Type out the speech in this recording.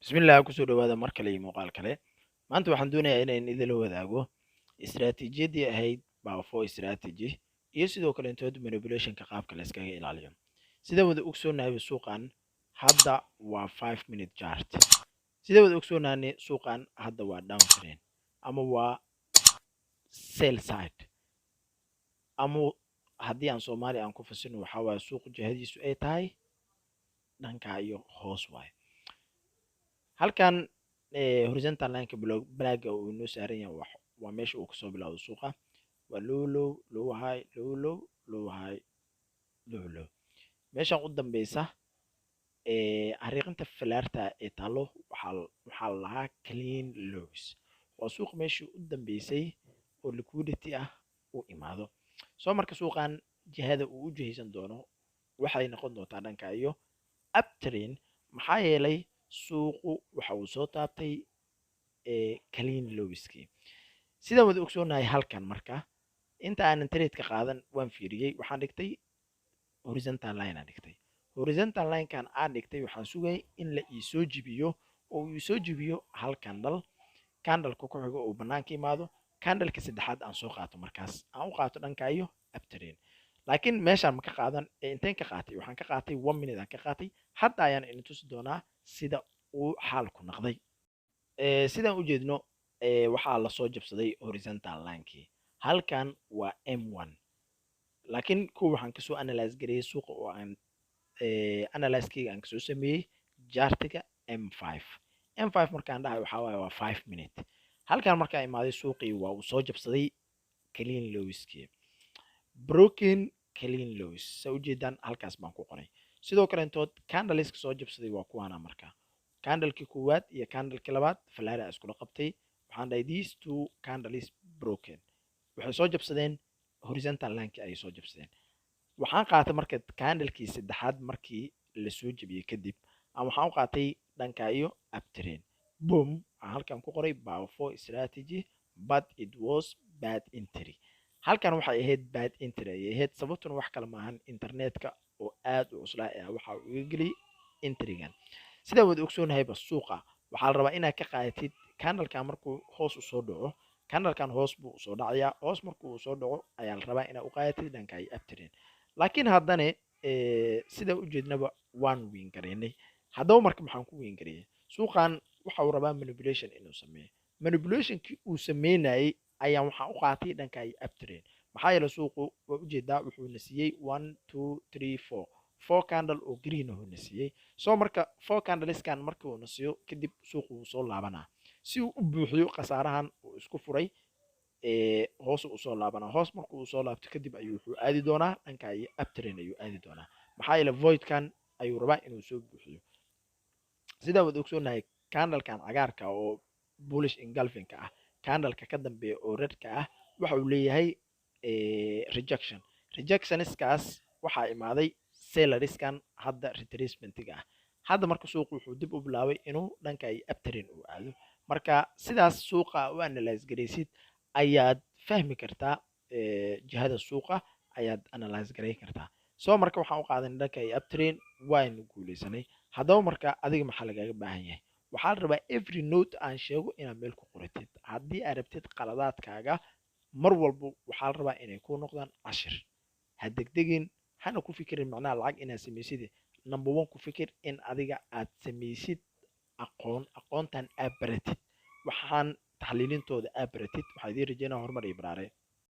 Bismillah, kusoo dhawaada mar kale iyo muuqaal kale. Maanta waxaan doonayaa inayn idinla wadaago istiraatiijiyaddii ahayd Power 4 strategy iyo sidoo kale intood manipulationka qaabka la iskaga ilaaliyo. Sida wada ogsoonahay, suuqan hadda waa 5 minute chart. Sida wada ogsoonahay, suuqan hadda waa downtrend ama waa sell side, ama haddii aan Soomaali aan ku fasirno, waxaa waaye suuq jihadiisu ay tahay dhanka iyo hoos waaye. Halkan horizontal lineka blacka uu inoo saaran yahay waa meesha uu kasoo bilowdo suuqa. Waa low, low, low, high, low, low, low, high, low, low. Meeshan u dambeysa xariiqinta falaarta ee taalo waxaa la lahaa clean lows. Waa suuqa meeshii u dambeysay oo liquidity ah uu imaado. Soo marka suuqan jihada uu u jihaysan doono waxay noqon doontaa dhanka iyo uptrend, maxaa yeelay suuqu waxa uu soo taabtay clean lowskii. Sidaan wada ogsoonahay, halkan marka inta aanan trade-ka qaadan waan fiiriyey. Waxaan dhigtay horizontal line aan dhigtay. Horizontal line-kan aan dhigtay waxaan sugayay in la iisoo jibiyo oo uu isoo jibiyo hal candle, candleka ku xigo uu banaanka imaado, candleka saddexaad aan soo qaato, markaas aan u qaato dhanka iyo uptrend. Laakiin meeshaan ma ka qaadan ee inteen ka qaatay? Waxaan ka qaatay 1 minute aan ka qaatay. Hadda ayaan idin tusi doonaa sida uu xaalku noqday. Sidaan u jeedno, waxaa lasoo jabsaday horizontal linekii. Halkan waa M1, laakiin kuwa waxaan kasoo analyze gareeyey suuqa oo aan analyzekeyga aan kasoo sameeyey chartiga M5. M5 markaan dhahay, waxaa waaye waa 5 minute. Halkan markaan imaaday, suuqii waa uu soo jabsaday clean lowskii, broken clean lows sa ujeedaan halkaas baan ku qoray. Sidoo kalentood candleska soo jabsaday waa kuwaana. Marka candlekii koowaad iyo candlekii labaad falaara iskula qabtay. Waxaan dhahay these two candles broken, waxay soo jabsadeen horizontal linekii ayay soo jabsadeen. Waxaan qaatay marka candlekii saddexaad markii lasoo jebiyey kadib ama waxaan u qaatay dhanka iyo uptrend. Boom, waxaan halkan ku qoray Power 4 strategy, but it was bad entry. Halkan waxay ahayd bad entry ayay ahayd. Sababtuna wax kale maahan, internetka oo aad u cuslaa ayaa waxa uu iga geliyay entrygan. Sidaa wada ogsoonahayba, suuqa waxaa la rabaa inaad ka qaadatid candlekan markuu hoos usoo dhaco. Candlekan hoos buu usoo dhacayaa. Hoos markuu usoo dhaco ayaa la rabaa inaad u qaadatid dhanka iyo uptrend. Laakiin haddana sida ujeednaba waan win gareynay. Haddaba marka maxaan ku win gareeyay? Suuqan waxa uu rabaa manipulation inuu sameeyo. Manipulationkii uu sameynayay ayaan waxaan u qaatay dhanka iyo uptrend, maxaa yeelay suuqu waa ujeedaa, wuxuuna siiyey one, two, three, four, four candle oo green ahuu na siiyey. So marka four candleskan markii uu na siiyo kadib, suuqu wuu soo laabanaa si uu u buuxiyo khasaarahan uu isku furay. Hoos usoo laabanaa. Hoos markuu uu soo laabto kadib ayuu wuxuu aadi doonaa dhanka iyo uptrend ayuu aadi doonaa, maxaa yeelay voidkan ayuu rabaa inuu soo buuxiyo. Sidaa wada ogsoonahay, candlekan cagaarka oo bullish engulfingka ah, candleka ka dambeeya oo redka ah waxa uu leeyahay rejection. Rejectionskaas waxaa imaaday sellerskan hadda retracementiga ah. Hadda marka suuqu wuxuu dib u bilaabay inuu dhanka iyo uptrend uu aado. Marka sidaas suuqa u analyze garaysid ayaad fahmi kartaa, jihada suuqa ayaad analyze garayn kartaa. So marka waxaan u qaadanay dhanka iyo uptrend, waaynu guuleysanay. Haddaba marka adiga maxaa lagaaga baahan yahay? Waxaa la rabaa every note aan sheego inaad meel ku qoratid. Haddii aad rabtid qaladaadkaaga mar walba, waxaa la rabaa inay ku noqdaan cashir. Ha degdegin, hana ku fikirin macnaha lacag inaad samaysid. Number one, ku fikir in adiga aad samaysid aqoon, aqoontan aad baratid, waxaan taxliilintooda aad baratid. Waxaa idiin rajeynaya horumar iyo baraare.